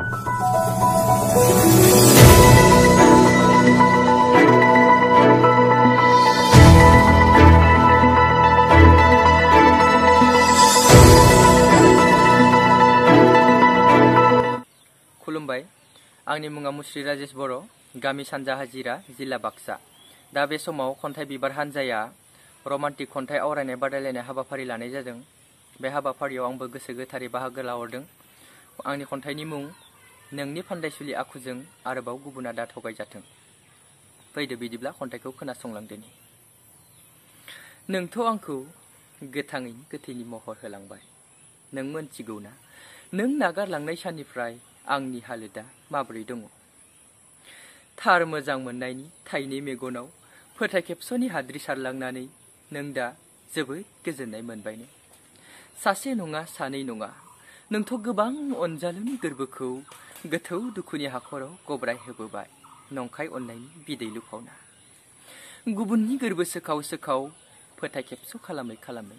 खुलुमबाय। आंनि मुङा मुस्रि राजेश बर', गामि सानजा हाजिरा, जिल्ला बाक्सा। दा बे समाव खन्थाइ बिबार हान्जाया रमान्टिक खन्थाइ आवरायनाय बादायलायनाय हाबाफारि लानाय जादों। बे हाबाफारियाव आंबो गोसो गोथारै बाहागो लाहरदों। आंनि खन्थाइनि मुं नोंनि फान्दायसुलि आखुजों आरोबाव गुबुना दा थगायजाथों। फैदो बिदिब्ला खन्थाइखौ खोनासंलांदोनि। नोंथ' आंखौ गोथाङैनो गोथैनि महर होलांबाय। नों मोनथिगौना नों नागारलांनाय साननिफ्राय आंनि हालोदा माबोरै दङ। थार मोजां मोननायनि थाइनै मेगनाव फोथा खेबस'नि हाद्रि सारलांनानै नों दा जोबोद गोजोननाय मोनबायनो। सासे नङा सानै नङा नोंथ' गोबां अनजालुनि गोरबोखौ गोथौ दुखुनि हाखराव गब्राय होबोबाय नंखाय अननायनि बिदै लुफावना। गुबुननि गोरबो सोखाव सोखाव फोथा खेबस' खालामै खालामै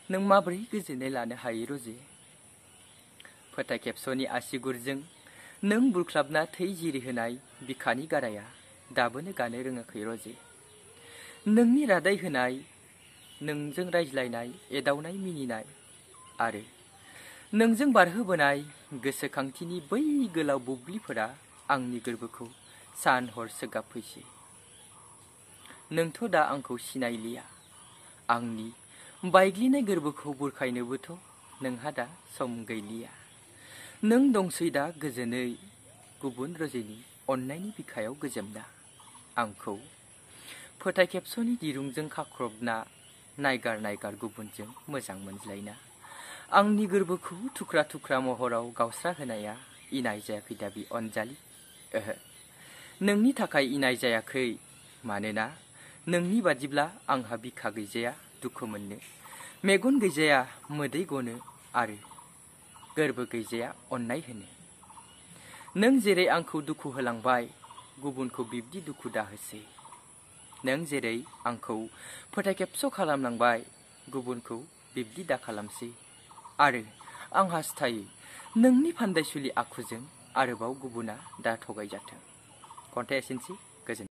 नों माबोरै गोजोननाय लानो हायो रजे। फोथा खेबस'नि आसिगुरजों नों बुरख्लाबना थै जिरि होनाय बिखानि गाराया दाबोनो गानो रोङाखै रजे। नोंनि रादाय होनाय, नोंजों रायज्लायनाय, एदावनाय, मिनिनाय आरो नोंजों बारहोबोनाय गोसोखांथिनि बै गोलाव बुब्लिफोरा आंनि गोरबोखौ सान हर सोगाबफैसै। नोंथ' दा आंखौ सिनायलिया। आंनि बायग्लिनाय गोरबोखौ बुरखायनोबोथ' नोंहा दा सम गैलिया। नों दंसै दा गोजोनै गुबुन रजेनि अननायनि बिखायाव गोजोमना। आंखौ फोथा खेबस'नि दिरुंजों खाख्रबना नायगार नायगार गुबुनजों मोजां मोनज्लायना। आंनि गोरबोखौ थुख्रा थुख्रा महराव गावस्रा होनाया इनाय जायाखै दा बि अनजालि। ओहो, नोंनि थाखाय इनाय जायाखै। मानोना नोंनि बादिब्ला आंहा बिखा गैजाया दुखु मोननो, मेगन गैजाया मोदै गनो आरो गोरबो गैजाया अननाय होनो। नों जेरै आंखौ दुखु होलांबाय गुबुनखौ बिब्दि दुखु दाहोसै। नों जेरै आंखौ फोथा खेबस' खालामलांबाय गुबुनखौ बिब्दि दा खालामसै। आरो आं हास्थायो नोंनि फान्दायसुलि आखुजों आरोबाव गुबुना दा थगायजाथों। खन्थाइया एसेनोसै।